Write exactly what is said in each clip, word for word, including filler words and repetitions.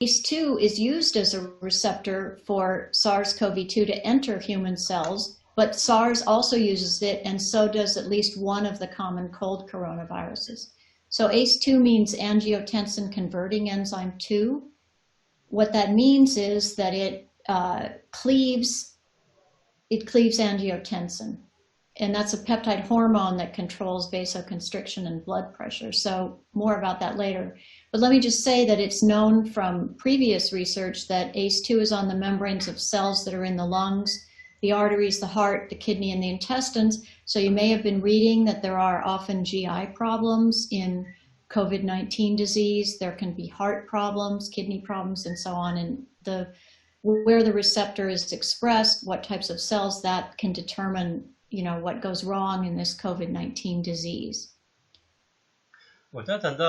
ACE two is used as a receptor for SARS CoV two to enter human cells, but SARS also uses it, and so does at least one of the common cold coronaviruses. So ACE two means angiotensin converting enzyme two. What that means is that it uh, cleaves it cleaves angiotensin. And that's a peptide hormone that controls vasoconstriction and blood pressure. So, more about that later. But let me just say that it's known from previous research that ACE two is on the membranes of cells that are in the lungs, the arteries, the heart, the kidney, and the intestines. So, you may have been reading that there are often G I problems in COVID nineteen disease. There can be heart problems, kidney problems, and so on. And the where the receptor is expressed, what types of cells, that can determine, you know, what goes wrong in this COVID nineteen disease. འོ་ད་ད་ལྟ་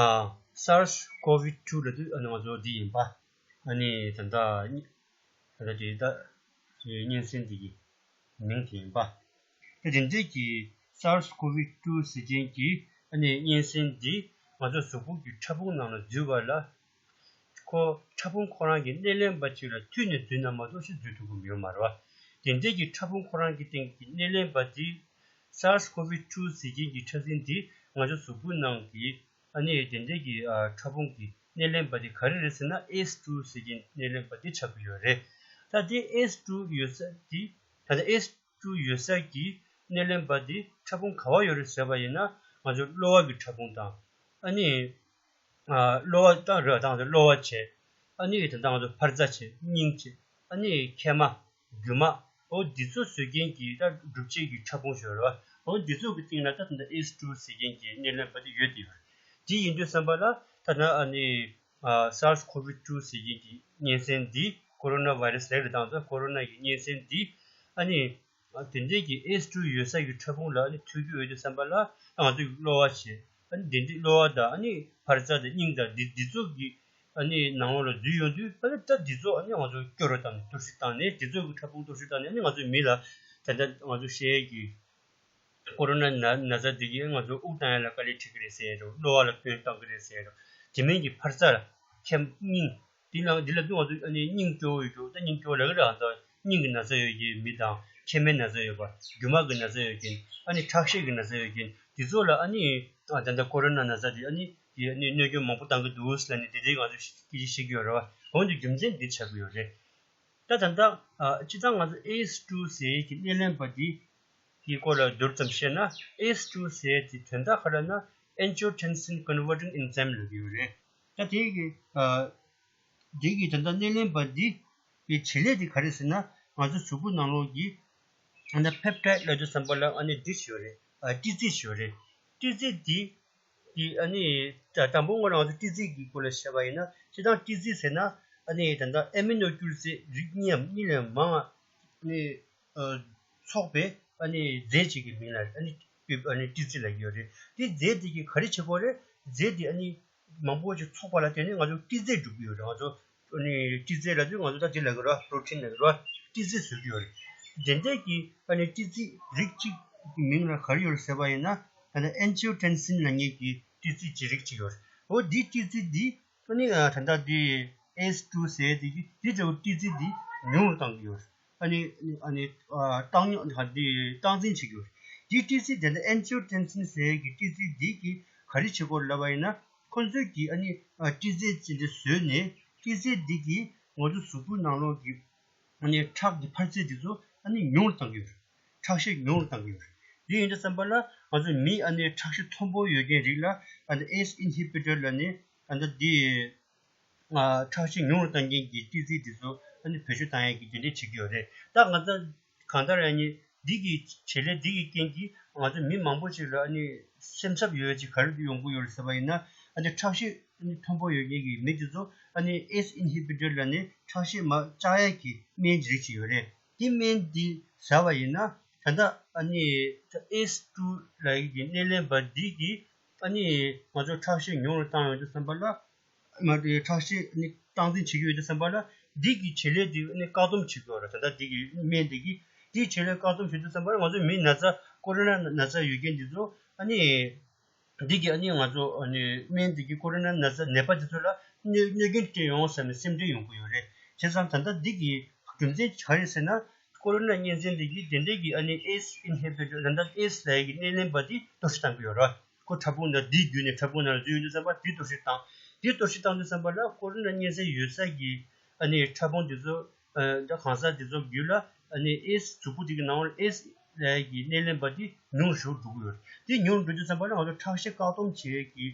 ཨ་SARS COVID two ལབ་དུས་ཨ་ནི་ང་ཚོ་འདི་ཡིན་པ། ཨ་ནི་ད་ལྟ་ད་ལྟ་དེ་ད་གཉན་སྲིན་འདི་གི་མིང་དེ་ཡིན་པ། ད་དེ་འདྲས་ཀྱི་SARS COVID two ཟེར་མཁན་གྱི་ཨ་ནི་གཉན་སྲིན་འདི་ང་ཚོ་གཟུགས་པོ་གི་ཕྲ་ཕུང་ནང་ལ་འཛུལ་བ་ལ། ཁོ་ཕྲ་ཕུང་ཁོ་རང་གི་སྣེ་ལེན་པ་གཅིག་ལ་མཐུད་ནས་འཛུལ་ན་མ་གཏོགས་ཤི་འཛུལ་ཐུབ་ཀྱི་ཡོད་མ་རེད་བ། དེ་འདྲས་ཀྱི་ཕྲ་ཕུང་ཁོ་རང་གི་སྟེང་གི་སྣེ་ལེན་པ་འདི་SARS COVID two ཟེར་མཁན་གྱི་ཕྲ་སྲིན་འདི་ང་ཚོ་གཟུགས་པོའི་ནང་གི་ཨ་ནི་དེ་འདྲས་ཀྱི་ཨ་ཕྲ་ཕུང་གི་སྣེ་ལེན་པ་འདི་ག་རེ་རེད་ཟེར་ན་ACE two ཟེར་མཁན་སྣེ་ལེན་པ་འདི་ཆགས་ཀྱི་ཡོད་རེད། ད་དེ་ACE two ཡོད་ས་འདི་ད་ལྟ་ACE two ཡོད་ས་གི་སྣེ་ལེན་པ་འདི་ཕྲ་ཕུང་ག་བ་ཡོད་རེད་ཟེར་བ་ཡིན་ན་ང་ཚོ་གློ་བ་གི་ཕྲ་ཕུང་དང་ཨ་ནི། གློ་བ་དང་རེད་བ། དང་གློ་བ་བྱས། ཨ་ནི་དེ་དང་ཚོ་འཕར་རྩ་བྱས། སྙིང་བྱས། ཨ་ནི་མཁལ་མ། རྒྱུ་མ། འོ་འདི་ཚོ་བཟོ་མཁན་གྱི་ད་གྲུབ་ཆའི་གི་ཕྲ་ཕུང་ཞིག་ཡོད་རེད་བ། འོ་འདི་ཚོ་གི་སྟེང་ལ་ད་ད་ལྟ་ACE two ཟེར་མཁན་གྱི་སྣེ་ལེན་པ་དེ་ཡོད་དེ་ཡོད་རེད། དེ་ཡིན་དུས་ཙམ་པ་ལ་ད་ད་ཨ་ནི་SARS COVID two ཟེར་མཁན་གྱི་གཉན་སྲིན་འདི་ཀོ་རོ་ན་བྷའི་རེ་སི་ལབ་རེད། དང་ཚོ་ཀོ་རོ་ན་གི་གཉན་སྲིན་འདི་ཨ་ནི། དེ་འདྲས་ཀྱི་ACE two ཡོད་ས་ཀྱི་ཕྲ་ཕུང་ལ་ནི་ཐུག་རྒྱུ་ཡོད་དུས་ཙམ་པ་ལ་ང་ཚོ་གི་གློ་བ་བྱས། ཨ་ནི་དེ་འདྲས་གློ་བ་དང་ཨ་ནི་འཕར་རྩ་དང་སྙིང་དང་འདི་འདི་ཚོ་གི་ཨ་ནི་ནང་ལོགས་ལ་འཛུལ་ཡོང་དུས་ཨ་ནི་ད་འདི་ཚོ་ཨ་ནི་ང་ཚོ་སྐྱོ་རུ་བཏང་ནས་གཏོར་བཤིག་བཏང་ནས་འདི་ཚོ་གི་ཕྲ་ཕུང་གཏོར་བཤིག་བཏང་ནས་ཨ་ནི་ང་ཚོའི་མི་ལ་ད་ལྟ་ང་ཚོ་བཤད་ཡས་ཀྱི་ཀོ་རོ་ན་ན་ན་ཚ་འདི་གིས་ང་ཚོ་དབུགས་བཏང་ཡ་ལ་དཀའ་ལས་འཕྲད་ཀྱི་རེད་ཟེར་ཡ་འདྲ་བོ། གློ་བ་ལ་སྐྱོན་བཏང་གི་རེད་ཟེར་ཡ་འདྲ་བོ། དེ་མིན་གྱི་འཕར་རྩ་ལ་མཁལ་སྙིང་། འདི་ནང་འདི་ལ་ལྟོས་ང་ཚོ་ཨ་ནི་སྙིང་སྐྱོ་བོ་ཡོད་འགྲོ། ད་སྙིང་སྐྱོ་བོ་ལབ་ཀྱི་རེད། ཨ་ད་སྙིང་གི་ན་ཚ་ཡོད་ཀྱི་མི་དང་མཁལ་མའི་ན་ཚ་ཡོད་པ། རྒྱུ་མ་གི་ན་ཚ་ཡོད་མཁན། ཨ་ནི་ཁྲག་ཤེད་ཀྱི་ན་ཚ་ཡོད་མཁན། འདི་ཚོ་ལ་ཨ་ནི་ཨ་ད་ལྟ་ཀོ་རོ་ན་ན་ཚ་འདི་ཨ་ནི་འདི་ཨ་ནི་གནོད་སྐྱོན་མང་པོ་བཏང་གི་འདུག་ལབ་ནས་དེ་འདྲའི་ང་ཚོ་སྐད་ཆ་བཤད་ཀྱི་ཡོད་རེད་བ། འོན་ཏེ་རྒྱུ་མཚན་འདི་ཆགས་ཀྱི་ཡོད་རེད། ད་ད་ལྟ་ཨ་སྤྱིར་བཏང་ང་ཚོ་ACE two ཟེར་གྱི་སྣེ་ལེན་པ་འདི་གི་སྐོར་ལ་མདོར་ཙམ་བཤད་ན། ACE two ཟེར་གྱི་དོན་དག་ག་རེ་ལབ་ན་Angiotensin Converting Enzyme ལབ་ཀྱི་ཡོད་རེད། ད་དེ་གི་ཨ་དེ་གི་ད་ལྟ་སྣེ་ལེན་པ་འདི་གི་བྱེད་ལས་དེ་ག་རེ་ཟེར་ན། ང་ཚོ་གཟུགས་པོ་ནང་ལོགས་ཀྱི་ཨ་ད་པེབ་ཏཱིད་ལབ་དུས་ཙམ་པ་ལ་ཨ་ནི་འདི་ཞིག་ཡོད་རེད། ཨ་ཏི་ཙི་ཞིག་ཡོད་རེད། ཏི་ཙི་འདི་གི་ཨ་ནི་ད་དང་པོ་ང་རང་ཚོ་ཏི་ཙི་གི་སྐོར་ལ་བཤད་པ་ཡིན་ན། སྤྱིར་བཏང་ཏི་ཙི་ཟེར་ན་ཨ་ནི་ད་ལྟ་ཨ་མི་ནོ་སྐྱུར་རྫས་རིགས་གཉིས་ཡམ་གཉིས་ལས་མང་ང་ནི་ཨ་ཚོགས་པའི་ཨ་ནི་རྫས་གཅིག་གི་མིང་ལ་ཨ་ནི་ཨ་ནི་ཏི་ཙི་ལབ་ཀྱི་ཡོད་རེད། དེ་རྫས་དེ་གིས་ག་རེ་བྱེད་ཀྱི་ཡོད་རེད། རྫས་དེ་ཨ་ནི་མང་པོ་ཅིག་ཚོགས་པ་ལ་བརྟེན་ནས་ང་ཚོ་ཏི་ཙི་འགྲུབ་ཀྱི་ཡོད་རེད། ང་ཚོ་ཨ་ནི་ཏི་ཙི་ལབ་དུས་ང་ཚོ་ད་དེ་ལབ་ཀྱི་རེད་བ། པྲོ་ཊིན་ལབ་ཀྱི་རེད་བ། ཏི་ཙི་བཟོ་གི་ཡོད་རེད། དེ་འདྲས་ཀྱི་ཨ་ནི་ཏི་ཙི་རིགས་གཅིག་གི་མིང་ལ་ག་རེ་ཡོད་རེད་ཟེར་བ་ཡིན་ན། ད་ལྟ་ཨན་ཇི་ཡོ་ཊེན་སིན་ལབ་མཁན་གྱི་ཏི་ཙི་ཅི་རིགས་གཅིག་ཡོད་རེད། འོ་འདི་ཏི་ཙི་འདི་ཨ་ནི་ཨ་ད་ལྟ་འདི་ཨེས་ཊུ་ཟེར་དེ་གི་འདི་འདྲ་བོ་ཏི་ཙི་འདི་ཉུང་རུ་བཏང་གི་ཡོད་རེད། ཨ་ནི་ཨ་ནི་ཨ་བཏང་སྙོམས་ད་འདི་སྟངས་འཛིན་བྱེད་ཀྱི་ཡོད་རེད། འདི་ཏི་ཙི་དེ་ལྟ་ཨན་ཇི་ཡོ་ཊེན་སིན་ཟེར་གྱི་ཏི་ཙི་འདི་གི་ག་རེ་བྱེད་ཀྱི་ཡོད་རེད་ལབ་པ་ཡིན་ན། ཁོང་ཚོས་ཀྱིས་ཨ་ནི་ཨ་ཏི་ཙི་ཅི་འདི་བཟོས་ནས་ཏི་ཙི་འདི་གིས་ང་ཚོ་གཟུགས་པོའི་ནང་ལོགས་ཀྱི་ཨ་ནི་ཁྲག་གི་འཕར་ཚད་འདི་ཚོ་ཨ་ནི་ཉུང་རུ་བཏང་གི་ཡོད་རེད། ཁྲག་ཤེད་ཉུང་རུ་བཏང་གི་ཡོད་རེད། འདི་ཡིན་དུས་ཙམ་པ་ལ་ང་ཚོ་མི་ཨ་ནི་ཁྲག་ཤེད་མཐོན་པོ་ཡོད་མཁན་རིགས་ལ་ཨ་ནི་ཨེས་ཨིན་ཧི་བི་ཊར་ལབ་ནས་ཨ་ནི་འདི་ཨ་ཁྲག་ཤེད་ཉུང་རུ་བཏང་མཁན་གྱི་ཏི་ཙི་འདི་ཚོ་ཨ་ནི་བེད་སྤྱོད་བཏང་ཡག་གི་འདི་འདྲ་བྱེད་ཀྱི་ཡོད་རེད། ད་ང་ཚོ་གང་ལྟར་ཡང་ནི་འདི་གི་བྱེད་ལས་འདི་གི་རྐྱེན་གྱིས་ང་ཚོ་མི་མང་པོ་ཞིག་ལ་ཨ་ནི་སེམས་འཚབ་ཡོད་ཅིག་ག་རེ་ཡོང་གི་ཡོད་རེད་ཟེར་བ་ཡིན་ན། ཨ་ནི་ཁྲག་ཤེད་ཨ་ནི་མཐོན་པོ་ཡོད་མཁན་གྱི་མི་འདི་ཚོ་ཨ་ནི་ཨེས་ཨིན་ཧི་བི་ཊར་ལབ་ནས་ཁྲག་ཤེད་མར་བཅག་ཡག་གི་སྨན་གྱི་རིགས་ཅིག་ཡོད་རེད། དེ་སྨན་འདི་ཟ་བ་ཡིན་ན་ད་ལྟ་ཨ་ནི་ཨེས་ཊུ་ལབ་ཡག་གི་སྣེ་ལེན་པ་འདི་གིས་ཨ་ནི་ང་ཚོ་ཁྲག་ཤེད་ཉུང་རུ་བཏང་ཡོང་དུས་ཙམ་པ་ལ། མ་དེ་ཁྲག་ཤེད་ནི་སྟངས་འཛིན་བྱེད་ཀྱི་ཡོད་དུས་ཙམ་པ་ལ་འདི་གི་བྱེད་ལས་འདི་ནི་བཀག་སྡོམ་བྱེད་ཀྱི་ཡོད་རེད། ད་ལྟ་འདི་གི་སྨན་འདི་གིས་འདིའི་བྱེད་ལས་བཀག་སྡོམ་བྱེད་དུས་ཙམ་པ་ལ་ང་ཚོ་མི་ན་ཚ་ཀོ་རོ་ན་ན་ཚ་ཡོད་མཁན་འདི་ཚོ་ཨ་ནི་འདི་གི་ཨ་ནི་ང་ཚོ་ཨ་ནི་སྨན་འདི་གི་ཀོ་རོ་ན་ན་ཚ་ནད་པ་འདི་ཚོ་ལ་ གནོད་གནོད་སྐྱོན་སྤྲད་ཡོང་བསམ་པའི་སེམས་ཁྲལ་ཡོང་གི་ཡོད་རེད། བྱས་ཙང་ད་ལྟ་འདི་གི་རྒྱུ་མཚན་ག་རེ་ཟེར་ན། ཀོ་རོ་ན་གཉན་ཚན་འདི་གི་དེ་འདྲའི་གི་ཨ་ནི་ཨེ་སི་ཨིན་ཧི་བི་ཊར། ད་ལྟ་ཨེ་སི་ལབ་ཡག་གི་སྣེ་ལེན་པ་འདི་གཏོར་བཤིག་བཏང་གི་ཡོད་རེད། ཁོ་ཕྲ་ཕུང་ནང་འདི་བརྒྱུད་ནས་ཕྲ་ཕུང་ནང་འཛུལ་ཡོང་དུས་ཙམ་པ་འདི་གཏོར་བཤིག་བཏང་། འདི་གཏོར་བཤིག་བཏང་དུས་ཙམ་པ་ལ་ཀོ་རོ་ན་གཉན་ཚན་ཡོད་ས་གི་ཨ་ནི་ཕྲ་ཕུང་འདི་ཚོ། ཨ་གང་ཟག་འདི་ཚོ་བརྒྱུད་ལ་ཨ་ནི་ཨེ་སི་གཟུགས་པོ་འདི་གི་ནང་ལ་ཨེ་སི་ལབ་ཡག་གི་སྣེ་ལེན་པ་འདི་ཉུང་རུ་འགྲོ་གི་ཡོད་རེད། འདི་ཉུང་རུ་འགྲོ་དུས་ཙམ་པ་ལ་ང་ཚོ་ཁྲག་ཤེད་བཀག་སྡོམ་བྱེད་ཡག་གི།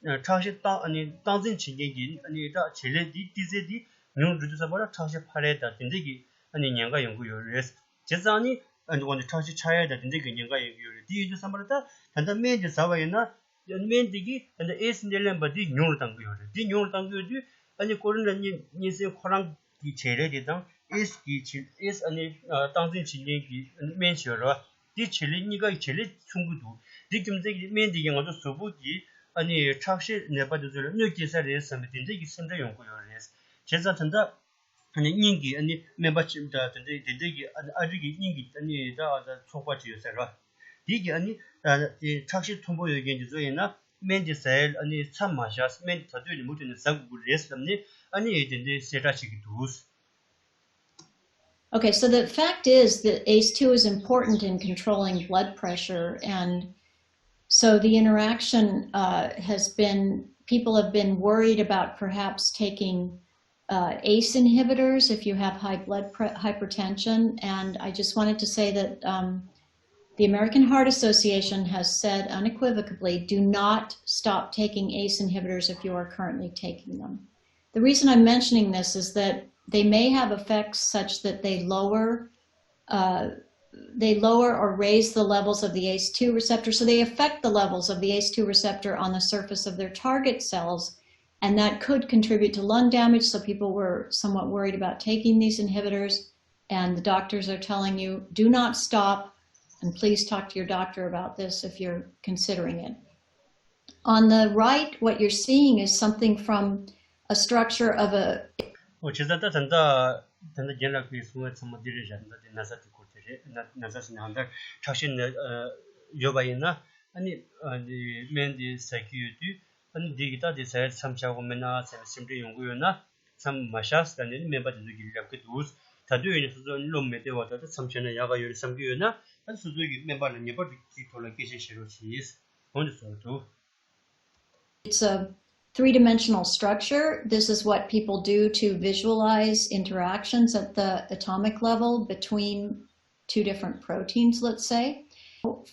ཨ་ཁྲག་ཤེད་སྟངས་ཨ་ནི་སྟངས་འཛིན་བྱེད་མཁན་གྱི་ཨ་ནི་ད་བྱེད་ལས་འདི་ཏི་ཙེ་འདི་ཉུང་རུ་འགྲོ་དུས་ཙམ་པ་ལ་ཁྲག་ཤེད་འཕར་ཡག་དང་དེ་འདྲས་ཀྱི་ཨ་ནི་ཉེན་ཁ་ཡོང་གི་ཡོད་རེད། བྱས་ཙང་ནི་ཨ་ནི་འོ་ནི་ཁྲག་ཤེད་ཆག་ཡག་དང་དེ་འདྲས་ཀྱི་ཉེན་ཁ་ཡོང་གི་ཡོད་རེད། དེ་ཡིན་དུས་ཙམ་པ་ལ་ད་ད་ལྟ་སྨན་འདི་ཟ་བ་ཡིན་ན། སྨན་འདི་གིས་ད་ལྟ་ཨེ་སི་སྣེ་ལེན་པ་འདི་ཉུང་རུ་བཏང་གི་ཡོད་རེད། འདི་ཉུང་རུ་བཏང་གི་ཡོད་དུས་ཨ་ནི་ཀོ་རོ་ན་གཉན་གཉན་སྲིན་ཁོ་རང་གི་བྱེད་ལས་དེ་དང་ཨེ་སི་གི་བྱེད་ཨེ་སི་ཨ་ནི་ཨ་སྟངས་འཛིན་བྱེད་མཁན་གྱི་སྨན་ཞིག་ཡོད་རེད་བ། འདི་བྱེད་ལས་གཉིས་ཀ་གི་བྱེད་ལས་མཚུངས་ཀྱི་འདུག་འདི་རྒྱུ་མཚན་གྱིས་སྨན་འདི་གིས་ང་ཚོ་གཟུགས་པོ་གི་ཨ་ནི་ཁྲག་ཤེད་ནད་པ་དེ་ཚོ་ལ་གནོད་སྐྱེལ་ས་རེད་བསམ་པའི་དེ་འདྲས་ཀྱི་སེམས་ཁྲལ་ཡོང་གི་ཡོད་རེད། བྱས་ཙང་ད་ལྟ། ཨ་ནི་སྙིང་གི་ཨ་ནི་སྨན་པ་ཆེན་པོ་དང་དེ་འདྲའི་དེ་འདྲའི་གི་ཨ་ནི་ཨ་རི་གི་སྙིང་གི་ཨ་ནི་ད་ཚོགས་པ་ཅིག་ཡོད་ཟེར་བ། དེ་གི་ཨ་ནི་ཨ་ཁྲག་ཤེད་མཐོན་པོ་ཡོད་མཁན་དེ་ཚོ་ཡིན་ན་སྨན་དེ་ཟ་ཡ་ཨ་ནི་མཚམས་མ་བཞག་སྨན་དེ་ད་དུས་ནས་མུ་མཐུད་ནས་ཟ་དགོས་ཀྱི་རེད་བསམ་ནས་ཨ་ནི་དེ་འདྲའི་གསལ་བསྒྲགས་བྱེད་ཀྱི་འདུག Okay, so the fact is that ace two is important in controlling blood pressure, and so the interaction uh, has been, people have been worried about perhaps taking uh, ace inhibitors if you have high blood pre- hypertension. And I just wanted to say that um, the American Heart Association has said unequivocally, do not stop taking ace inhibitors if you are currently taking them. The reason I'm mentioning this is that they may have effects such that they lower uh, they lower or raise the levels of the ace two receptor. So they affect the levels of the ace two receptor on the surface of their target cells, and that could contribute to lung damage. So people were somewhat worried about taking these inhibitors. And the doctors are telling you, do not stop. And please talk to your doctor about this if you're considering it. On the right, what you're seeing is something from a structure of a ཨོ་བྱས་ཙང་ད་ད་ལྟ་ད་ལྟ་རྒན་ལགས་ཀྱིས་གསུང་བ་ཚང་མ་འདི་རེད་བཞག་ད་ལྟ་འདི་ན་ཚ་དེ་སྐོར་དེ་རེད། ན་ན་ཚ་ཟེར་ན་ཨ་ད་ཁྲག་ཤེད་ན་ཡོད་པ་ཡིན་ན་ཨ་ནི་ཨ་ནི་སྨན་འདི་ཟ་གི་ཡོད་དུས་ཨ་ནི་འདི་གི་ད་དེ་ཟ་ཡ་མཚམས་བཞག་དགོས་མེད་ན་ཟེར་ནས་སེམས་ཁྲལ་ཡོང་གི་ཡོད་ན་མཚམས་མ་བཞག་ཟེར་ནས་སྨན་པ་དེ་ཚོ་གིས་ལབ་ཀྱི་འདུག་ད་དུས་ཡིན་ན་སོ་སོ་བློ་མི་བདེ་བ་ད་ལྟ་མཚམས་བཞག་ན་ཡག་ག་ཡོད་རེད་བསམ་གྱི་ཡོད་ན་ཨ་ནི་སོ་སོ་གིས་སྨན་པ་ལ་ངེས་པར་དུ་དེའི་ཐོག་ལ་སྐད་ཆ་བཤད་རོགས་གྱིས། འོ་འདི་གསུང་གི་འདུག It's a three dimensional structure. This is what people do to visualize interactions at the atomic level between two different proteins, let's say.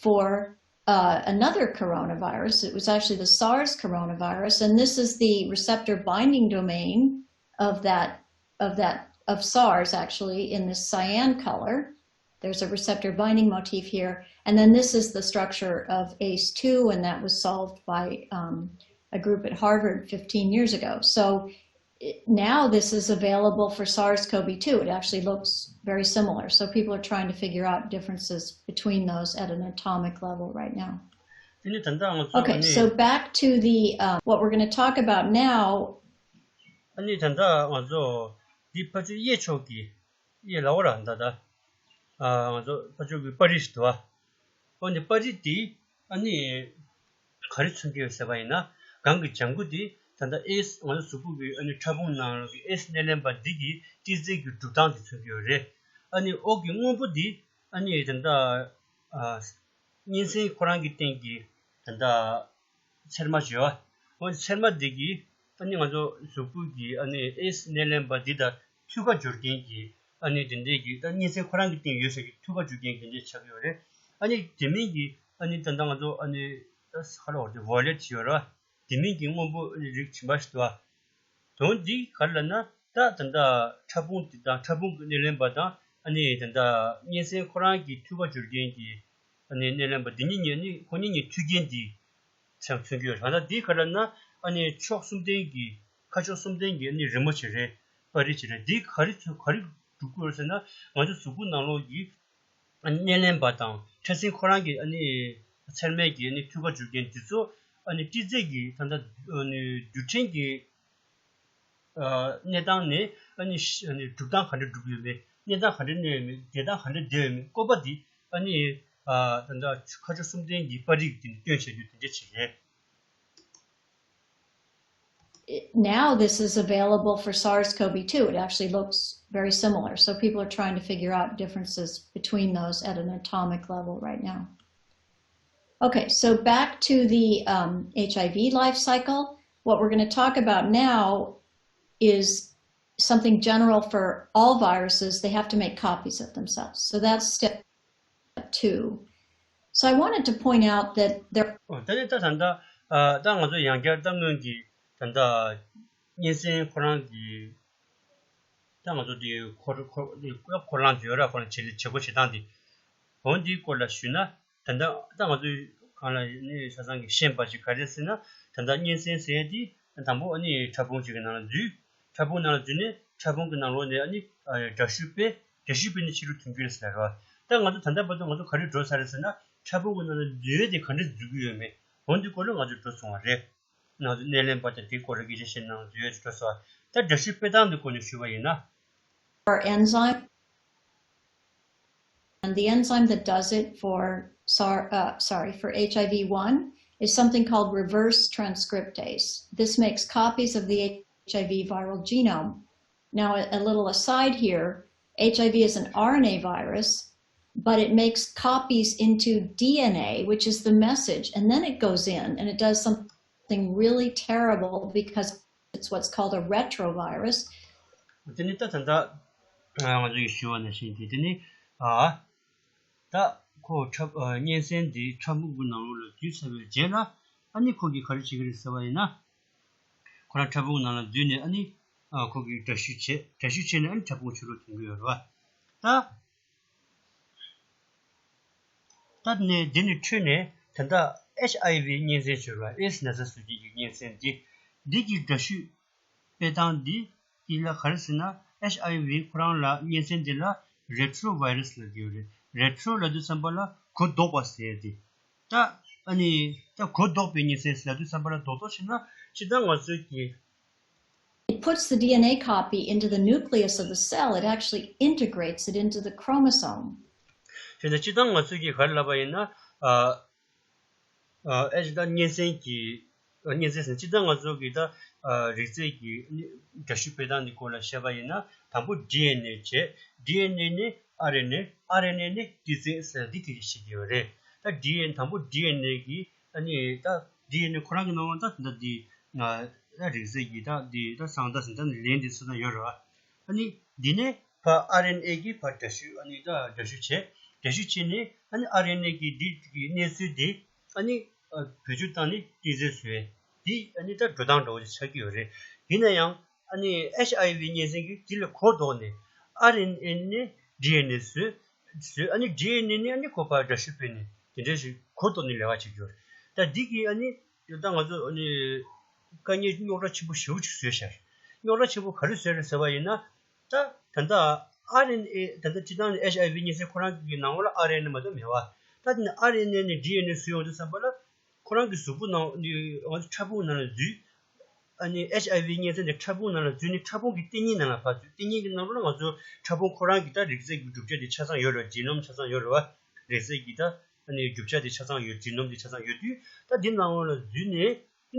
For uh, another coronavirus, it was actually the SARS coronavirus, and this is the receptor binding domain of that of that of SARS actually in this cyan color. There's a receptor binding motif here. And then this is the structure of ace two, and that was solved by um, a group at Harvard fifteen years ago. So it, now this is available for SARS CoV two. It actually looks very similar. So people are trying to figure out differences between those at an atomic level right now. དེ་ནི་ད་ལྟ་ང་ཚོ་ཨ་Okay, ནི་། so back to the uh, what we're going to talk about now. ཨ་ནི་ད་ལྟ་ང་ཚོ་འདི་ཕར་ཕྱོགས་གཡས་ཕྱོགས་ཀྱི་གཡས་ལ་འོ་ར་ད་ལྟ་ཨ་ང་ཚོ་ཕར་ཕྱོགས་ཀྱི་པར་རིས་ཤིག་འདུག་ཨ། འོ་ནི་པར་རིས་འདི་ཨ་ནི་ག་རེ་མཚོན་གྱི་ཡོད་ཟེར་བ་ཡིན་ན་སྒང་གི་ལྗང་གུ་འདི་ད་ལྟ་ཨེ་སི་ང་ཚོ་གཟུགས་པོ་གི་ཨ་ནི་ཕྲ་ཕུང་ནང་ལོགས་ཀྱི་ཨེ་སི་སྣེ་ལེན་པ་འདི་གི་ཏི་ཙེ་གི་གྲུབ་སྟངས་དེ་མཚོན་གྱི་ཡོད་རེད། ཨ་ནི་འོག་གི་སྔོན་པོ་འདི་ཨ་ནི་ད་ལྟ་ཨ། གཉན་སྲིན་ཁོ་རང་གི་སྟེང་གི་ད་ལྟ་ཚེར་མ་བྱེད་པ། འོ་ཚེར་མ་འདི་གིས་ཨ་ནི་ང་ཚོ་གཟུགས་པོ་གི་ཨ་ནི་ཨེ་སི་སྣེ་ལེན་པ་འདི་དང་མཐུད་ཁ་སྦྱོར་མཁན་གྱི་ཨ་ནི་དེ་འདྲས་ཀྱི་ད་གཉན་སྲིན་ཁོ་རང་གི་སྟེང་ཡོད་ས་ཀྱི་མཐུད་ཁ་སྦྱོར་མཁན་དེ་འདྲས་ཆགས་ཀྱི་ཡོད་རེད། ཨ་ནི་དེ་མིན་གྱི་ཨ་ནི་ད་ལྟ་ང་ཚོ་ཨ་ནི་ད་ཧ་ལོ་དེ་ཝོ་ལེཊ་ཡོད་རེད། དེ་མིན་གྱི་སྔོན་པོ་རིགས་གཞན་པ་ཞིག་འདུག་ཨ། དོན་འདི་ག་རེ་ལབ་ན་ད་ད་ལྟ་ཕྲ་ཕུང་འདི་དང་ཕྲ་ཕུང་གི་སྣེ་ལེན་པ་དང་ཨ་ནི་ད་ལྟ་གཉན་སྲིན་ཁོ་རང་གི་མཐུད་ཁ་སྦྱོར་མཁན་གྱི་ཨ་ནི་སྣེ་ལེན་པ་འདི་གཉིས་ནི་ཨ་ནི་ཁོ་གཉིས་གཉིས་མཐུད་རྐྱེན་འདི་ཚང་མཚོན་གྱི་ཡོད་རེད། ད་ལྟ་འདི་ག་རེ་ལབ་ན་ཨ་ནི་ཕྱོགས་གསུམ་ལྡན་གྱི་ཁ་ཕྱོགས་གསུམ་ལྡན་གྱི་ཨ་ནི་རི་མོ་ཅིག་རེད། པར་རིས་ཅིག་རེད། འདི་ག་རེ་ཚོ་ག་རེ་སྒྲུབ་དགོས་རེད་ཟེར་ན་ང་ཚོ་གཟུགས་པོ་ནང་ལོགས་ཀྱི་སྣེ་ལེན་པ་དང་ཕྲ་སྲིན་ཁོ་རང་གི་ཨ་ནི་ཚེར་མའི་གི་ཨ་ནི་མཐུད་ཁ་སྦྱོར་མཁན་འདི་ཚོ་ཨ་ནི་ཏི་ཙེ་གི་ད་ལྟ་ཨ་ནི་རྡུལ་ཕྲན་གྱི་ཨ་གནས་སྟངས་ནས་ཨ་ནི་ཤ་ཨ་ནི་གྲུབ་སྟངས་ག་འདྲ་གྲུབ་ཡོད་མེད། གནས་སྟངས་ག་འདྲ་གནས་ཡོད་མེད། བསྡད་སྟངས་ག་འདྲ་བསྡད་ཡོད་མེད། བཀོད་པ་འདི་ཨ་ནི་ཨ་ད་ལྟ་ཁ་ཕྱོགས་གསུམ་ལྡན་གྱི་པར་རིས་འདི་ནས་སྟོན་བྱ་རྒྱུ་དེ་འདྲ་ཅིག་རེད། it, now this is available for SARS-CoV two. It actually looks very similar. So people are trying to figure out differences between those at an atomic level right now. Okay, so back to the um, H I V life cycle. What we're going to talk about now is something general for all viruses. They have to make copies of themselves. So that's step two. So I wanted to point out that there ཨོ་ད་ནི་ད་ད་ལྟ་ཨ་ད་ང་ཚོ་ཡང་བསྐྱར་ད་སྔོན་གྱི་ད་ལྟ་གཉན་སྲིན་ཁོ་རང་གི་ད་ང་ཚོ་དེ་ཁོ་ཁོ་ཁོ་རང་ཡོད་ར་ཁོ་རང་བྱེད་ལས་བྱེད་སྒོ་བྱེད་སྟངས་དེ་འོ་འདིའི་སྐོར་ལ་ཞུས་ན། ད་ལྟ་ད་ང་ཚོས་གང་ལ་ནི་ཆ་ཚང་གི་ཤེས་པ་ཞིག་ག་རེ་ཟེར་ན། ད་ལྟ་གཉན་སྲིན་ཟེར་ཡ་དེ་དང་པོ་ཨ་ནི་ཕྲ་ཕུང་ཅིག་གི་ནང་ལ་འཛུལ། ཕྲ་ཕུང་ནང་ལ་འཛུལ་ནས་ཕྲ་ཕུང་གི་ནང་ལོགས་ནས་ཨ་ནི་ཨ་འདྲ་བཤུས་སྤེལ། འདྲ་བཤུས་སྤེལ་ནས་ཕྱི་རུ་ཐོན་གྱི་རེད་ཟེར་བ། ད་ང་ཚོ་ད་ལྟ་བར་དུ་ང་ཚོ་ག་རེ་འགྲོ་ས་རེད་ཟེར་ན། ཕྲ་ཕུང་གི་ནང་ལ་འཛུལ་ཡས་དེ་ག་འདྲ་འཛུལ་གྱི་ཡོད་མེད་འོ་འདི་སྐོར་ལ་ང་ཚོ་འགྲོ་སོང་བ་རེད། ང་ཚོ་སྣེ་ལེན་པ་དང་དེའི་སྐོར་ལ་སྐད་ཆ་བཤད་ནང་འཛུལ་ཡས་འགྲོ་སོང་བ། ད་འདྲ་བཤུས་སྤེལ་སྟངས་འདི་སྐོར་ནས་ཞུས་པ་ཡིན་ན། Or enzyme. And the enzyme that does it for SAR, uh, sorry, for H I V one is something called reverse transcriptase. This makes copies of the H I V viral genome. Now, a, a little aside here, H I V is an R N A virus, but it makes copies into D N A, which is the message, and then it goes in and it does something really terrible because it's what's called a retrovirus. དེ་ནི་ད་ད་ལྟ་ང་ཚོ་ཡིས་ཞུས་པ་ནང་བཞིན་དེ་དེ་ནི་ཨ་ད་ཁོ་ཁྲབ་ཨ་གཉན་སྲིན་འདི་ཕྲ་ཕུང་གི་ནང་ལོགས་ལ་འཛུལ་ཚར་བའི་རྗེས་ལ་ཨ་ནི་ཁོ་གིས་ག་རེ་བྱེད་ཀྱི་རེད་ཟེར་བ་ཡིན་ན། ཁོ་རང་ཕྲ་ཕུང་ནང་ལ་འཛུལ་ནས་ཨ་ནི་ཨ་ཁོ་གིས་འདྲ་བཤུས་བྱས། འདྲ་བཤུས་བྱས་ནས་ཨ་ནི་ཕྲ་ཕུང་ཕྱི་ལོགས་ཐོན་གྱི་ཡོད་རེད་བ། ད། ད་ནས་འདི་ནས་འཕྲོས་ནས་ད་ལྟ་ཨེཆ་ཨའི་ཝི་གཉན་སྲིན་ཟེར་བ། ཨེ་ཌི་སི་ན་ཚ་བཟོ་མཁན་གྱི་གཉན་སྲིན་འདི། འདི་གི་འདྲ་བཤུས་སྤེལ་སྟངས་འདི་འདི་ལ་ག་རེ་ཟེར་ན། ཨེཆ་ཨའི་ཝི་ཁོ་རང་ལ་གཉན་སྲིན་འདི་ལ་རེ་ཊྲོ་ཝའི་ར་སི་ལབ་ཀྱི་ཡོད་རེད། རེ་ཊྲོ་ལབ་དུས་ཙམ་པ་ལ་གོ་ལྡོག་པ་ཟེར་ཏེ། ད་ཨ་ནི་ད་གོ་ལྡོག་པའི་གཉན་སྲིན་ལབ་དུས་ཙམ་པ་ལ་རྡོག་རྡོག་བྱས་ན་སྤྱིར་བཏང་ང་ཚོའི་གི It puts the D N A copy into the nucleus of the cell. It actually integrates it into the chromosome. དེ་ནས་སྤྱིར་བཏང་ང་ཚོས་ཀྱིས་ག་རེ་ལབ་པ་ཡིན་ན། ཨ་ཨ་ཨེ་ཅིག་ད་གཉན་སྲིན་གྱི་ཨ་གཉན་སྲིན་ཟེར་ན་སྤྱིར་བཏང་ང་ཚོ་གི་ད་ཨ་རིགས་རྫས་ཀྱི་ཨ་ནི་འདྲ་བཤུས་སྤེལ་སྟངས་འདི་སྐོར་ལ་བཤད་པ་ཡིན་ན། དང་པོ་ཌི་ཨེན་ཨེ་བྱས། ཌི་ཨེན་ཨེ་ནས་ཨར་ཨེན་ཨེ། ཨར་ཨེན་ཨེ་ནས་ཏི་ཚེ་ཟེར་འདི་དེ་བྱེད་ཀྱི་ཡོད་རེད། ད་ཌི་ཨེན་དང་པོ་ཌི་ཨེན་ཨེ་གི་ཨ་ནི་ད་ཌི་ཨེན་ཨེ་ཁོ་རང་གི་ནང་ལ་ད་ད་འདི་ཨ་ད་རིགས་རྫས་ཀྱི་ད་འདི་ད་གསང་བརྡ་ཟེར་ད་ལན་འདི་ཚུར་ད་ཡོད་རེད་བ། ཨ་ནི་འདི་ནས་ཕར་ཨར་ཨེན་ཨེ་གིས་ཕར་འདྲ་བཤུས། ཨ་ནི་ད་འདྲ་བཤུས་བྱས། འདྲ་བཤུས་བྱས་ནས་ཨ་ནི་ཨར་ཨེན་ཨེ་གིས་འདི་གི་གནས་ཚུལ་འདི་ཨ་ནི་ཨ་བེད་སྤྱོད་བཏང་ནས་ཏི་ཚེ་བཟོས། འདི་ཨ་ནི་ད་འགྲོ་སྟངས་འདྲ་བོ་ཞིག་ཆགས་ཀྱི་ཡོད་རེད། ཡིན་ན་ཡང་ཨ་ནི་ཨེཆ་ཨའི་ཝི་གཉན་སྲིན་གྱིས་འདི་ལ་གོ་ལྡོག་ནས་ཨར་ཨེན་ཨེ་ནས་ཌི་ཨེན་ཨེ་བཟོས། བཟོས། ཨ་ནི་ཌི་ཨེན་ཨེ་ནས་ཨ་ནི་ཁོ་ཕར་འདྲ་བཤུས་སྤེལ་ནས་དེ་འདྲ་ཞིག་གོ་ལྡོག་ནས་ལས་ཀ་བྱེད་ཀྱི་ཡོད་རེད། ད་འདི་གིས་ཨ་ནི་ད་ང་ཚོ་ཨ་ནི་དཀའ་ངལ་རྙོག་དྲ་ཆེན་པོ་ཞེ་པོ་ཅིག་བཟོས་ཤག་རྙོག་དྲ་ཆེན་པོ་ག་རེ་བཟོས་རེད་ཟེར་བ་ཡིན་ན། ད་ད་ལྟ་ཨར་ཨེན་ཨེ། ད་ལྟ་སྤྱིར་བཏང་ནས་ཨེཆ་ཨའི་ཝི་གཉན་སྲིན་ཁོ་རང་གི་ནང་ལོགས་ལ་ཨར་ཨེན་ཨེ་མ་གཏོགས་མེད་བ། ད་དེ་ནས་ཨར་ཨེན་ཨེ་ནས་ཌི་ཨེན་ཨེ་བཟོས་ཡོང་དུས་ཙམ་པ་ལ་ཁོ་རང་གི་གཟུགས་པོ་ནང་ནི་ང་ཚོ་ཕྲ་ཕུང་ནང་ལ་འཛུལ། ཨ་ནི་ཨེཆ་ཨའི་ཝི་གཉན་སྲིན་དེ་ཕྲ་ཕུང་ནང་ལ་འཛུལ་ནས་ཕྲ་ཕུང་གི་ལྟེ་གཉིས་ནང་ལ་ཕར་འཛུལ། ལྟེ་གཉིས་ཀྱི་ནང་ལོགས་ལ་ང་ཚོ་ཕྲ་ཕུང་ཁོ་རང་གི་ད་རིགས་རྫས་ཀྱི་གྲུབ་ཆ་དེ་ཆ་ཚང་ཡོད་རེད། ཇི་ནོམ་ཆ་ཚང་ཡོད་རེད་བ། རིགས་རྫས་ཀྱི་ད་ཨ་ནི་གྲུབ་ཆ་དེ་ཆ་ཚང་ཡོད། ཇི་ནོམ་དེ་ཆ་ཚང་ཡོད་དུས་ད་འདི་ནང་ལོགས་ལ་འཛུལ་ནས། དེ་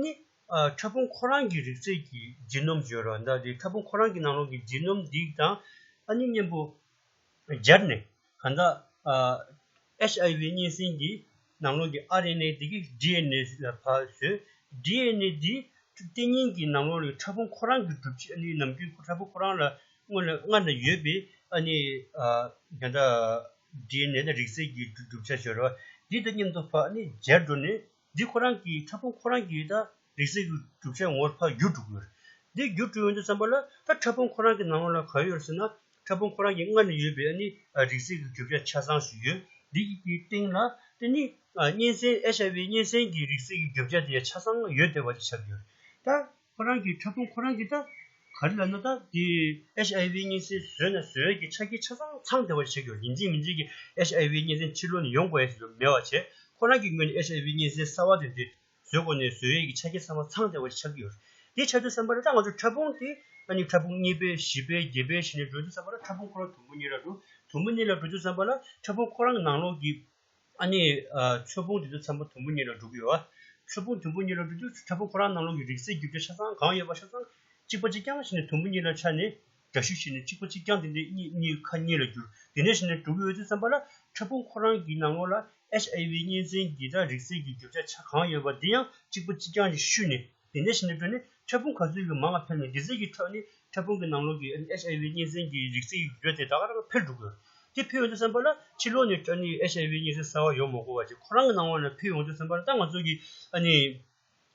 ནི་ཨ་ཕྲ་ཕུང་ཁོ་རང་གི་རིགས་རྫས་ཀྱི་ཇི་ནོམ་ཡོད་རེད་བ། ད་དེ་ཕྲ་ཕུང་ཁོ་རང་གི་ནང་ལོགས་ཀྱི་ཇི་ནོམ་འདི་དང་ཨ་ནི་མཉམ་པོ་སྦྱར་ནས། གང་ལྟར་ཨ་ཨེཆ་ཨའི་ཝི་གཉན་སྲིན་གྱི་ནང་ལོགས་ཀྱི་ཨར་ཨེན་ཨེ་འདི་གིས་ཌི་ཨེན་ཨེ་ལ་ཕར་བཟོས། ཌི་ཨེན་ཨེ་འདི་ལྟེ་གཉིས་ཀྱི་ནང་ལོགས་ལ་ཕྲ་ཕུང་ཁོ་རང་གི་གྲུབ་ཆ། ཨ་ནི་ནམ་རྒྱུན་ཕྲ་ཕུང་ཁོ་རང་ལ་སྔོན་ལ་སྔར་ནས་ཡོད་པའི་ཨ་ནི་ཨ་གང་ལྟར་ཌི་ཨེན་ཨེ་ལ་རིགས་རྫས་ཀྱི་གྲུབ་ཆ་ཡོད་རེད་བ། འདི་དང་མཉམ་དུ་ཕར་ཨ་ནི་སྦྱར་འགྲོ་ནས། འདི་ཁོ་རང་གི་ཕྲ་ཕུང་ཁོ་རང་གི་ད་རིགས་རྫས་ཀྱི་གྲུབ་ཆ་ངོ་བོར་ཕར་བསྒྱུར་འགྲོ་གི་ཡོད་རེད། འདི་བསྒྱུར་འགྲོ་ཡོང་དུས་ཙམ་པ་ལ་ད་ཕྲ་ཕུང་ཁོ་རང་གི་ནང་ལོགས་ལ་ག་ཡོད་རེད་ཟེར་ན། ཕྲ་ཕུང་ཁོ་རང་གི་སྔར་ནས་ཡོད་པའི་ཨ་ནི་རིགས་རྫས་ཀྱི་རྒྱུ་ཆ་ཆ་ཚང་ཞིག་ཡོད། འདི་གི་སྟེང་ལ་དེ་ནི་གཉན་སྲིན། ཨེཆ་ཨའི་ཝི་གཉན་སྲིན་གྱི་རིགས་རྫས་ཀྱི་རྒྱུ་ཆ་དེ་ཆ་ཚང་ཡོད་བསྡད་པ་ཅིག་ཆགས་ཀྱི་ཡོད་རེད། ད་ཁོ་རང་གི་ཕྲ་ཕུང་ཁོ་རང་གི་ད་ག་རེ་ལབ་ན། ད་དེ་ཨེཆ་ཨའི་ཝི་གཉན་སྲིན་བཟོས་ན་བཟོ་ཡས་ཀྱི་ཆ་རྐྱེན་ཆ་ཚང་ཚང་བསྡད་པ་ཞིག་ཆགས་ཀྱི་ཡོད་རེད། ཡིན་གཅིག་མིན་གཅིག་གི་ཨེཆ་ཨའི་ཝི་གཉན་སྲིན་ཕྱི་ལོགས་ནས་ཡོང་དགོས་ཡས་ཞིག་མེད་པ་བྱས། ཁོ་རང་གི་ངོས་ནས་ཨེཆ་ཨའི་ཝི་གཉན་སྲིན་གསར་བ་དེ་འདྲ་བཟོ་དགོས་ནས་བཟོ་ཡས་ཀྱི་ཆ་རྐྱེན་ཚང་མ་ཚང་བསྡད་པ་ཞིག་ཆགས་ཀྱི་ཡོད་རེད། དེ་ཆགས་དུས་ཙམ་པ་ལ་ད་ང་ཚོ་ཕྲ་ཕུང་དེ་ཨ་ནི་ཕྲ་ཕུང་གཉིས་སྤེལ་བཞི་སྤེལ་བརྒྱད་སྤེལ་བྱས་ནས་འགྲོ་དུས་ཙམ་པ་ལ་ཕྲ་ཕུང་ཁོ་རང་དུམ་བུ་གཉིས་ལ་འགྲོ། དུམ་བུ་གཉིས་ལ་འགྲོ་དུས་ཙམ་པ་ལ་ཕྲ་ཕུང་ཁོ་རང་གི་ནང་ལོགས་ཀྱི་ཨ་ནི་ཨ་ཚོས་ཕུང་དེ་ཚོ་ཚང་མ་དུམ་བུ་གཉིས་ལ་འགྲོ་གི་ཡོད། ཕྲ་ཕུང་དུམ་བུ་གཉིས་ལ་འགྲོ་དུས་ཕྲ་ཕུང་ཁོ་རང་ནང་ལོགས་ཀྱི་རིགས་གསལ་རྒྱུ་ཆ་ཆ་ཚང་གང་ཡོད་པ་ཆ་ཚང་གཅིག་པ་གཅིག་རྐྱང་ཞིག་ནས་དུམ་བུ་གཉིས་ལ་ཆ་ནས་འདྲ་བཤུས་བྱས་ནས་གཅིག་པ་གཅིག་རྐྱང་དེ་འདྲའི་གཉིས་གཉིས་ཁ་གཉིས་ལ་འགྱུར། དེ་འདྲ་ཞིག་ནས་འགྲོ་གི་ཡོད་དུས་ཙམ་པ་ལ་ཕྲ་ཕུང་ཁོ་རང་གི་ནང་ལོགས་ལ་ཨེཆ་ཨའི་ཝི་གཉན་སྲིན་གྱི་ད་རིགས་གསལ་གྱི་རྒྱུ་ཆ་ཆ་གང་ཡོད་པ་འདི་ཡང་གཅིག་པ་གཅིག་རྐྱང་ཞིག་བཤུས་ནས། དེ་འདྲ་ཞིག་ནས་འགྲོ་ནས་ཕྲ་ཕུང་ག་ཚོད་ཀྱི་མང་བ་འཕེལ་ནས་དེ་ཚོད་ཀྱི་ཁྲོད་ནས་ཕྲ་ཕུང་གི་ནང་ལོགས་ཀྱི་ཨེཆ་ཨའི་ཝི་གཉན་སྲིན་གྱི་རིགས་གསལ་གྱི་རྒྱུ་ཆ་དེ་ད་ག་རང་འཕེལ་འགྲོ་གི་ཡོད། དེ་འཕེལ་ཡོང་དུས་ཙམ་པ་ལ་ཕྱི་ལོགས་ནས་ཨ་ནི་ཨེཆ་ཨའི་ཝི་གཉན་སྲིན་གསར་བ་ཡོང་མ་དགོས་པ་བྱས་ཁོ་རང་གི་ནང་ལོགས་ནས་འཕེལ་ཡོང་དུས་ཙམ་པ་ལ་ད་ང་ཚོ་གི་ཨ་ནི་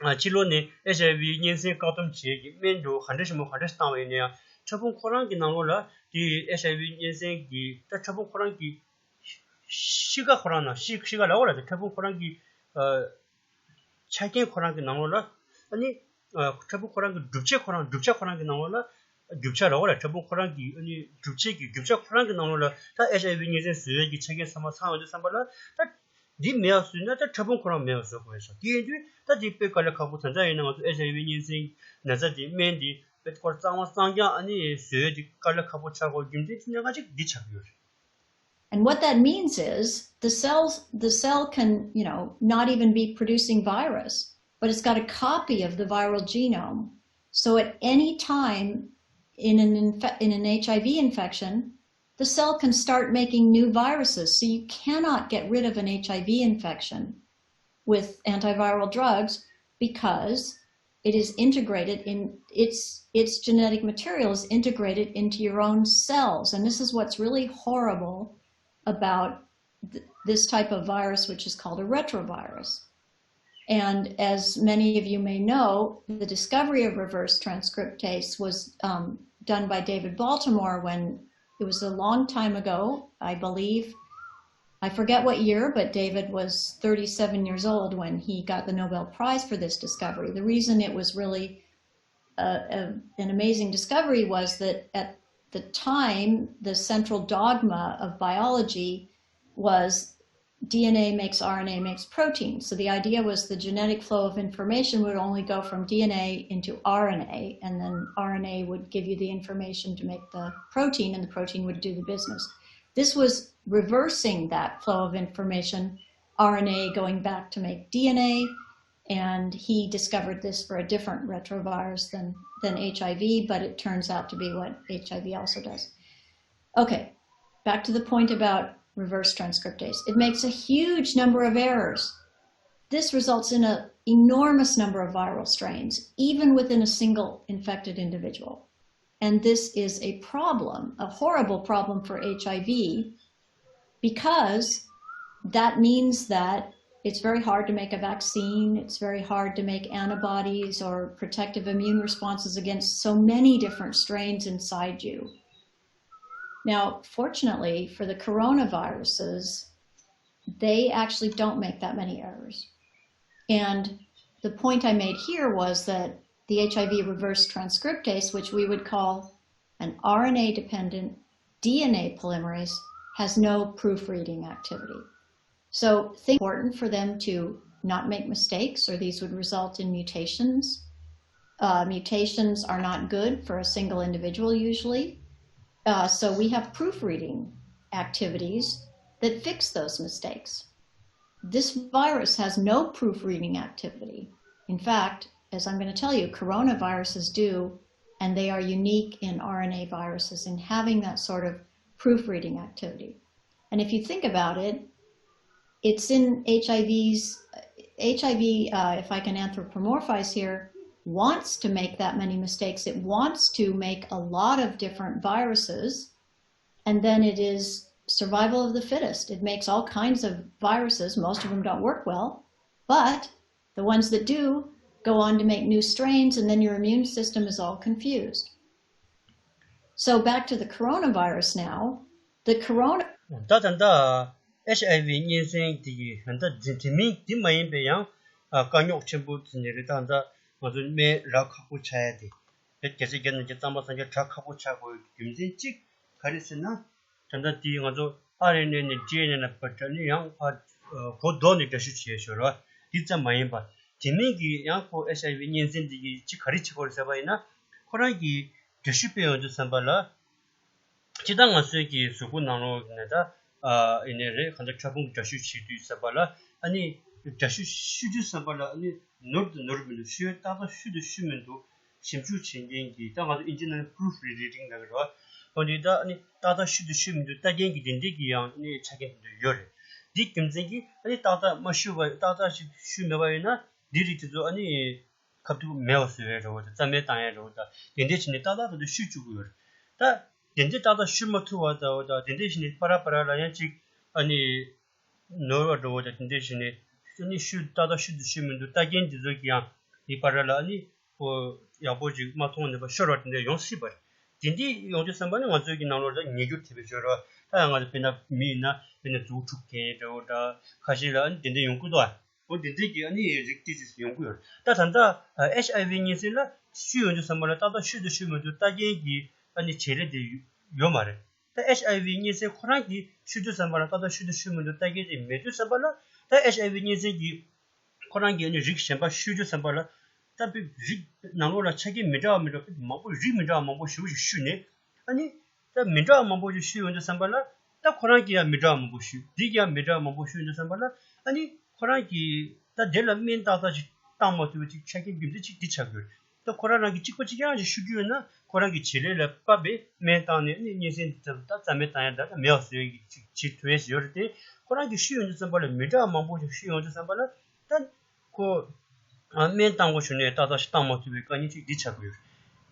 ཕྱི་ལོགས་ནས་ཨེཆ་ཨའི་ཝི་གཉན་སྲིན་བཀག་སྡོམ་བྱེད་ཀྱི་སྨན་འདྲ་བོ་ག་འདྲ་ཞིག་མོ་ག་འདྲ་ཞིག་བཏང་བ་ཡིན་ན་ཡང་ཕྲ་ཕུང་ཁོ་རང་གི་ནང་ལོགས་ལ་དེ་ཨེཆ་ཨའི་ཝི་གཉན་སྲིན་གྱི་ད་ཕྲ་ཕུང་ཁོ་རང་གི་གཤིས་ཀ་ཁོ་རང་ནང་གཤིས་གཤིས་ཀ་ལབ་དགོས་རེད། ད་ཕྲ་ཕུང་ཁོ་རང་གི་ཨ། ཆ་རྐྱེན་ཁོ་རང་གི་ནང་ལོགས་ལ་ཨ་ནི་ཨ་ཕྲ་ཕུང་ཁོ་རང་གི་གྲུབ་ཆ་ཁོ་རང་གྲུབ་ཆ་ཁོ་རང་གི་ནང་ལོགས་ལ་རྒྱུ་ཆ་ལབ་དགོས་རེད། ཕྲ་ཕུང་ཁོ་རང་གི་ཨ་ནི་གྲུབ་ཆ་གི་རྒྱུ་ཆ་ཁོ་རང་གི་ནང་ལོགས་ལ་ད་ཨེཆ་ཨའི་ཝི་གཉན་སྲིན་བཟོ་ཡས་ཀྱི་ཆ་རྐྱེན་ཚང་མ་ཚང་ཡོང་དུས་ཙམ་པ་ལ་ད་འདི་མེད་པ་བཟོས་ན་ད་ཕྲ་ཕུང་ཁོ་རང་མེད་པ་བཟོ་དགོས་ཤག་དེ་ཡིན་དུས་ད་འདི་དཔེ་དཀའ་ལས་ཁག་པོ། ད་ལྟ་ཡིན་ན་ང་ཚོ་ཨེཆ་ཨའི་ཝི་གཉན་སྲིན་ན་ཚ་འདི་སྨན་འདི་དཔེ་ཁོ་གཙང་མ་གཙང་རྐྱང་ཨ་ནི་བཟོ་ཡས་འདི་དཀའ་ལས་ཁག་པོ་ཆགས་དགོས་རྒྱུ་མཚན་དེ་གནད་འགག་ཅིག་འདི་ཆགས་ཀྱི་ཡོད་རེད། And what that means is the cells, the cell can, you know, not even be producing virus, but it's got a copy of the viral genome. So at any time in an infe- in an H I V infection, the cell can start making new viruses. So you cannot get rid of an H I V infection with antiviral drugs because it is integrated in its its genetic material is integrated into your own cells, and this is what's really horrible about th- this type of virus, which is called a retrovirus. And as many of you may know, the discovery of reverse transcriptase was um, done by David Baltimore when it was a long time ago, I believe. I forget what year, but David was thirty-seven years old when he got the Nobel Prize for this discovery. The reason it was really a, a, an amazing discovery was that at the time, the central dogma of biology was D N A makes R N A makes protein. So the idea was the genetic flow of information would only go from D N A into R N A, and then R N A would give you the information to make the protein, and the protein would do the business. This was reversing that flow of information, R N A going back to make D N A, and he discovered this for a different retrovirus than, than H I V, but it turns out to be what H I V also does. Okay, back to the point about reverse transcriptase. It makes a huge number of errors. This results in an enormous number of viral strains, even within a single infected individual. And this is a problem, a horrible problem for H I V, because that means that it's very hard to make a vaccine, it's very hard to make antibodies or protective immune responses against so many different strains inside you. Now, fortunately for the coronaviruses, they actually don't make that many errors. And the point I made here was that the H I V reverse transcriptase, which we would call an R N A dependent D N A polymerase, has no proofreading activity. So it's important for them to not make mistakes, or these would result in mutations. Uh, mutations are not good for a single individual usually. Uh, so we have proofreading activities that fix those mistakes. This virus has no proofreading activity. In fact, as I'm going to tell you, coronaviruses do, and they are unique in R N A viruses in having that sort of proofreading activity. And if you think about it, it's in H I V's, H I V, uh, if I can anthropomorphize here, wants to make that many mistakes. It wants to make a lot of different viruses, and then it is survival of the fittest. It makes all kinds of viruses. Most of them don't work well, but the ones that do go on to make new strains, and then your immune system is all confused. So back to the coronavirus now. The corona ད་ད་ལྟ་ཨེཆ་ཨའི་ཝི་གཉན་སྲིན་དེ་གི་ད་ལྟ་དེ་མིན་དེ་མ་ཡིན་པའི་ཡང་དཀའ་རྙོག་ཆེན་པོ་དེ་ནི་རེད། ད་ད་ང་ཚོ་སྨན་རག་ཁག་པོ་ཆགས་ཡ་དེ་བརྒྱ་ཆ་བརྒྱ་ནང་བཞིན་རྩམ་པ་ཟ་རྒྱུ་རག་ཁག་པོ་ཆགས་དགོས་རྒྱུ་མཚན་གཅིག་ག་རེ་ཟེར་ན། ད་ལྟ་དེ་ང་ཚོ་ཨ་ར་ཨེན་ཨེ་ནས་ཌི་ཨེན་ཨེ་ལ་བར་འདྲ་ནི་ཡང་ཕར་གོ་ལྡོག་ནས་འདྲ་བཤུས་བྱས་ཤོར་བ་དེ་ཙམ་མ་ཡིན་པ། དེ་མིན་གྱི་ཡང་ཁོ་ཨེཆ་ཨའི་ཝི་གཉན་སྲིན་དེ་གི་གཅིག་ག་རེ་བྱེད་དགོས་རེད་ཟེར་བ་ཡིན་ན། ཁོ་རང་གི་འདྲ་བཤུས་སྤེལ་ཡོང་དུས་ཙམ་པ་ལ། སྤྱིར་བཏང་ང་ཚོའི་གི་གཟུགས་པོ་ནང་ལོགས་ནས་ད་ཨ་ཡིན་ནའི་རེད། གང་ལྟར་ཕྲ་ཕུང་གི་འདྲ་བཤུས་བྱེད་དུས་ཙམ་པ་ལ་ཨ་ནི་ འདྲ་བཤུས་བཤུས་དུས་ཙམ་པ་ལ་ཨ་ནི་ནོར་དང་ནོར་མི་འདུག་བཤུས་ཡོན་ཏག་ཏག་བཤུས་དང་བཤུས་མི་འདུག་ཞིབ་འཇུག་བྱེད་མཁན་གྱི་ད་ང་ཚོ་ཨིན་ཇི་ནང་པུ་རུཕ་རི་རི་ཌིང་ལབ་ཀྱི་རེད་བ། འོ་འདི་ད་ཨ་ནི་ཏག་ཏག་བཤུས་དང་བཤུས་མི་འདུག་ལྟ་མཁན་གྱི་དེ་འདྲས་ཀྱི་ཡང་ཨ་ནི་ཆ་རྐྱེན་དེ་འདྲ་ཡོད་རེད། འདི་རྒྱུ་མཚན་གྱིས་ཨ་ནི་ཏག་ཏག་མ་བཤུས་པ་ཏག་ཏག་ཞིག་བཤུས་མེད་པ་ཡིན་ན་འདི་རིགས་དེ་ཚོ་ཨ་ནི་ཁ་ཐུག་མེད་པ་བཟོ་ཡ་རེད་བ། རྩ་མེད་བཏང་ཡ་རེད་བ། ད་དེ་འདྲས་བྱས་ནས་ཏག་ཏག་དེ་ཚོ་བཤུས་བཅུག་གི་ཡོད་རེད། ད་དེ་འདྲས་ཏག་ཏག་བཤུས་མ་ཐུབ་པ་ད་བ་ད་དེ་འདྲས་བྱས་ནས་ཕར་ར་ཕར་ར་ལ་ཡང་ཅིག་ཨ་ནི་ནོར་བ་འགྲོ་བ་དང་དེ་འདྲས་བྱས་ནས་ཨ་ནི་བཤུས་ཏག་ཏག་བཤུས་དང་བཤུས་མི་འདུག་ལྟ་མཁན་དེ་ཚོ་གི་ཡང་དེ་ཕར་ར་ལ་ཨ་ནི་ཁོ་ཡག་པོ་ཅིག་མ་མཐོང་ནས་པ་ཤོར་བ་དེ་འདྲ་ཡོང་སྲིད་པ་རེད། དེ་འདྲས་ཡོང་དུས་ཙམ་པ་ནི་ང་ཚོའི་གི་ནང་ལོགས་ལ་ཉེས་འགྱུར་ཐེབས་པའི་ཤོར་བ་ད་ང་ཚོ་དཔེར་ན་མི་ཡིན་ན་དཔེར་ན་མཛུབ་འཁྲུ་མཁན་འདྲ་བོ་འདྲ་ཁ་ཤས་ལ་ཨ་ནི་དེ་འདྲས་ཡོང་གི་འདུག་ཨ། འོ་དེ་འདྲས་ཀྱི་ཨ་ནི་རིགས་ཏོག་ཙམ་ཡོང་གི་ཡོད་རེད། ད་ད་ལྟ་ཨེཆ་ཨའི་ཝི་གཉན་སྲིན་ལ་བཤུས་ཡོང་དུས་ཙམ་པ་ལ་ཏག་ཏག་བཤུས་དང་བཤུས་མི་འདུག་ལྟ་མཁན་གྱི་ཨ་ནི་བྱེད་ལས་དེ་ཡོད་མ་རེད། ད་ཨེཆ་ཨའི་ཝི་གཉན་སྲིན་ཁོ་རང་གིས་བཤུས་དུས་ཙམ་པ་ལ་ཏག་ཏག་བཤུས་དང་བཤུས་མི་འདུག་ལྟ་མཁན་དེ་མེད་དུས་ཙམ་པ་ལ་ད་ཨེཆ་ཨའི་ཝི་གཉན་སྲིན་གྱིས་ཁོ་རང་གིས་ཨ་ནི་རིགས་གཞན་པ་བཤུས་དུས་ཙམ་པ་ལ་ད་དཔེ་རིགས་ནང་ལོགས་ལ་ཆ་རྐྱེན་མི་འདྲ་བ་མི་འདྲ་བ་དཔེ་མང་པོ་རིགས་མི་འདྲ་བ་མང་པོ་ཞེ་པོ་ཞིག་བཤུས་ནས་ཨ་ནི་ད་མི་འདྲ་བ་མང་པོ་ཞིག་བཤུས་ཡོང་དུས་ཙམ་པ་ལ་ད་ཁོ་རང་གིས་ཡང་མི་འདྲ་བ་མང་པོ་བཤུས། འདི་གིས་ཡང་མི་འདྲ་བ་མང་པོ་བཤུས་ཡོང་དུས་ཙམ་པ་ལ་ཨ་ནི་ཁོ་རང་གིས་ད་དེ་ལ་སྨན་ཏག་ཏག་ཅིག་བཏང་མ་ཐུབ་པའི་ཅིག་ཆ་རྐྱེན་རྒྱུ་མཚན་ཅིག་འདི་ཆགས་ཀྱི་ཡོད་རེད། ད་ཁོ་རང་རང་གིས་གཅིག་པ་གཅིག་རྐྱང་ཞིག་བཤུ་རྒྱུ་ཡོད་ན་ཁོ་རང་གི་བྱེད་ལས་ལ་དཔག་པའི་སྨན་བཏང་ནས་ཨ་ནི་གཉན་སྲིན་དེ་ད་རྩ་མེད་བཏང་ཡ་ད་མེད་པ་བཟོ་ཡ་གི་ཅིག་བྱེད་ཐུབ་ཡས་ཡོད་རེད་དེ། ཁོ་རང་གིས་བཤུས་ཡོང་དུས་ཙམ་པ་ལ་མི་འདྲ་བ་མང་པོ་ཞིག་བཤུས་ཡོང་དུས་ཙམ་པ་ལ་ད་ཁོ་ཨ་སྨན་བཏང་དགོས་བྱུང་ནས་ཏག་ཏག་ཞིག་བཏང་མ་ཐུབ་པའི་དཀའ་ངལ་ཅིག་འདི་ཆགས་ཀྱི་ཡོད་རེད།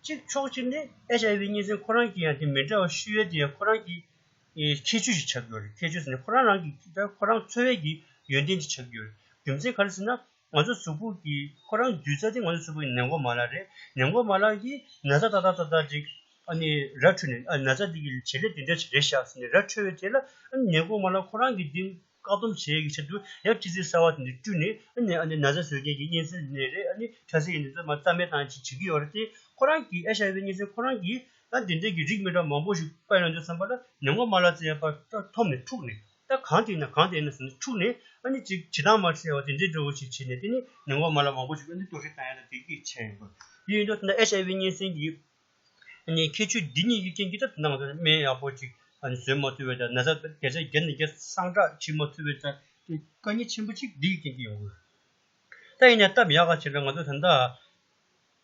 གཅིག་ཕྱོགས་གཅིག་ནས་ཨེཆ་ཨའི་ཝི་གཉན་སྲིན་ཁོ་རང་གིས་ཡང་དེ་མི་འདྲ་བ་བཤུས་ཡས་དེ་ཡང་ཁོ་རང་གི་ཨེ་ཁྱད་ཆོས་ཤིག་ཆགས་ཀྱི་ཡོད་རེད། ཁྱད་ཆོས་ཟེར་ནས་ཁོ་རང་རང་གི་ད་ཁོ་རང་འཚོ་བའི་གི་ཡོན་ཏན་ཅིག་ཆགས་ཀྱི་ཡོད་རེད། རྒྱུ་མཚན་ག་རེ་ཟེར་ན་ང་ཚོ་གཟུགས་པོ་གི་ཁོ་རང་རྡུལ་རྩ་དེ་ང་ཚོ་གཟུགས་པོ་གི་ནད་འགོག་མ་ལག་རེད། ནད་འགོག་མ་ལག་གིས་ན་ཚ་ཏག་ཏག་ཏག་ཏག་ཅིག་ཨ་ནི་ར་འཕྲོད་ནས་ཨ་ན་ཚ་དེ་གི་བྱེད་ལས་དེ་འདྲ་ཞིག་རེད་ཤག་ཟེར་ནས་ར་འཕྲོད་པའི་རྗེས་ལ་ཨ་ནི་ནད་འགོག་མ་ལག་ཁོ་རང་གིས་དེ་བཀག་སྡོམ་བྱེད་ཡས་ཀྱི་ཆེད་དུ་ཡང་ཏི་ཙི་གསར་བ་དེ་འདྲ་བསྐྲུན་ནས་ཨ་ནི་ཨ་ནི་ན་ཚ་བཟོ་མཁན་གྱི་གཉན་སྲིན་ནད་རེད། ཨ་ནི་ཕྲ་སྲིན་ཡིན་ན་ཚང་མ་རྩ་མེད་བཏང་ཅིག་བྱེད་ཀྱི་ཡོད་རེད་དེ། ཁོ་རང་གིས་ཨེཆ་ཨའི་ཝི་གཉན་སྲིན་ཁོ་རང་གིས་ད་དེ་འདྲའི་གི་རིགས་མི་འདྲ་མང་པོ་ཞིག་སྤེལ་ཡོང་དུས་ཙམ་པ་ལ་ནད་འགོག་མ་ལག་ཟེར་ཡ་པ་ད་ཐོབ་ནས་འཁྲུགས་ནས་ད་གང་དེ་ཡིན་ན་གང་དེ་ཡིན་ན་ཟེར་ནས་འཁྲུགས་ནས་ཨ་ནི་ཅིག་བྱེད་སྟངས་མ་འཁྲུགས་པ་དེ་འདྲའི་འདྲ་བོ་ཞིག་བྱས་ནས་དེ་ནི་ནད་འགོག་མ་ལག་མང་པོ་ཞིག་ཨ་ནི་གཏོར་བཤིག་བཏང་ཡ་ད་དེ་གི་ཆེད་ཡིན་པ། དེ་ཡིན་དུས་ད་ཨེཆ་ཨའི་ཝི་གཉན་སྲིན་གྱི་ཨ་ནི་ཁྱད་ཆོས་འདི་གཉིས་ཀྱི་རྐྱེན་གྱིས་ད་ད་ང་ཚོ་སྨན་ཡག་པོ་ཅིག་ཨ་ནི་བཟོ་མ་ཐུབ་པའི་ད་ན་ཚ་བརྒྱ་ཆ་བརྒྱ་ནས་བརྒྱ་སངས་དྲག་བྱེད་མ་ཐུབ་པའི་ད་དེ་དཀའ་ངལ་ཆེན་པོ་ཅིག་འདི་ཡི་རྐྱེན་གྱིས་ཡོང་གི་ཡོད། ད་ཡིན་ནའི་སྟབས་ཡག་ག་བྱེད་ན་ང་ཚོ་ད་ལྟ་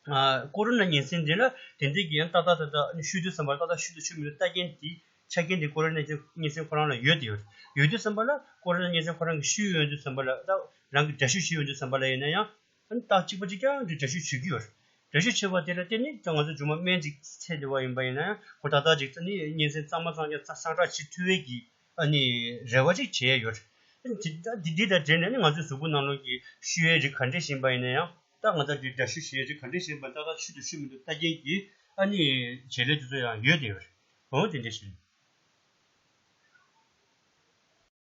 ཨ་ཀོ་རོ་ན་གཉན་སྲིན་འདི་ལ་དེ་འདྲའི་གི་ཡང་ཏག་ཏག་ཏག་ཏག་ཨ་ནི་བཤུས་དུས་ཙམ་པ་ཏག་ཏག་བཤུས་དང་བཤུས་མི་འདུག་ལྟ་མཁན་དེ་ཆ་རྐྱེན་དེ་ཀོ་རོ་ན་གཉན་སྲིན་ཁོ་རང་ལ་ཡོད་དེ་ཡོད་ཡོད་དུས་ཙམ་པ་ལ་ཀོ་རོ་ན་གཉན་སྲིན་ཁོ་རང་གིས་བཤུས་ཡོང་དུས་ཙམ་པ་ལ་ད་རང་གིས་འདྲ་བཤུས་བྱས་ཡོང་དུས་ཙམ་པ་ལ་ཡིན་ན་ཡང་། ཨ་ནི་ཏག་གཅིག་པ་གཅིག་རྐྱང་གིས་འདྲ་བཤུས་བྱེད་ཀྱི་ཡོད་རེད། འདྲ་བཤུས་བྱས་པ་དེ་ལ་བརྟེན་ནས་ད་ང་ཚོ་མཇུག་མ་སྨན་ཅིག་ཚད་ལྡན་པ་ཡིན་པ་ཡིན་ན་ཡང་ཁོ་ཏག་ཏག་ཅིག་ཨ་ནི་གཉན་སྲིན་གཙང་མ་གཙང་རྐྱང་གཙང་སངས་དྲག་བྱེད་ཐུབ་པའི་གི་ཨ་ནི་རེ་བ་ཅིག་བྱེད་ཡས་ཡོད་རེད། ཨ་ནི་དེ་ད་དེ་དེ་དང་འབྲེལ་ནས་ཨ་ནི་ང་ཚོའི་གཟུགས་པོ་ནང་ལོགས་ཀྱི་བཤུས་ཡས་རིགས་ག་འདྲས་ཤིག་ཡིན་པ་ཡིན་ན་ཡང་ད་ང་ཚོ་དེ་འདྲ་བཤུས་བྱེད་ཡས་རིགས་ག་འདྲས་ཤིག་ཡིན་པ་ཏག་ཏག་བཤུས་དང་བཤུས་མི་འདུག་ལྟ་མཁན་གྱི་ཨ་ནི་བྱེད་ལས་དེ་ཚོ་ཡང་ཡོད་དེ་ཡོད་རེད། འོ་དེ་འདྲས་ཤིག་རེད།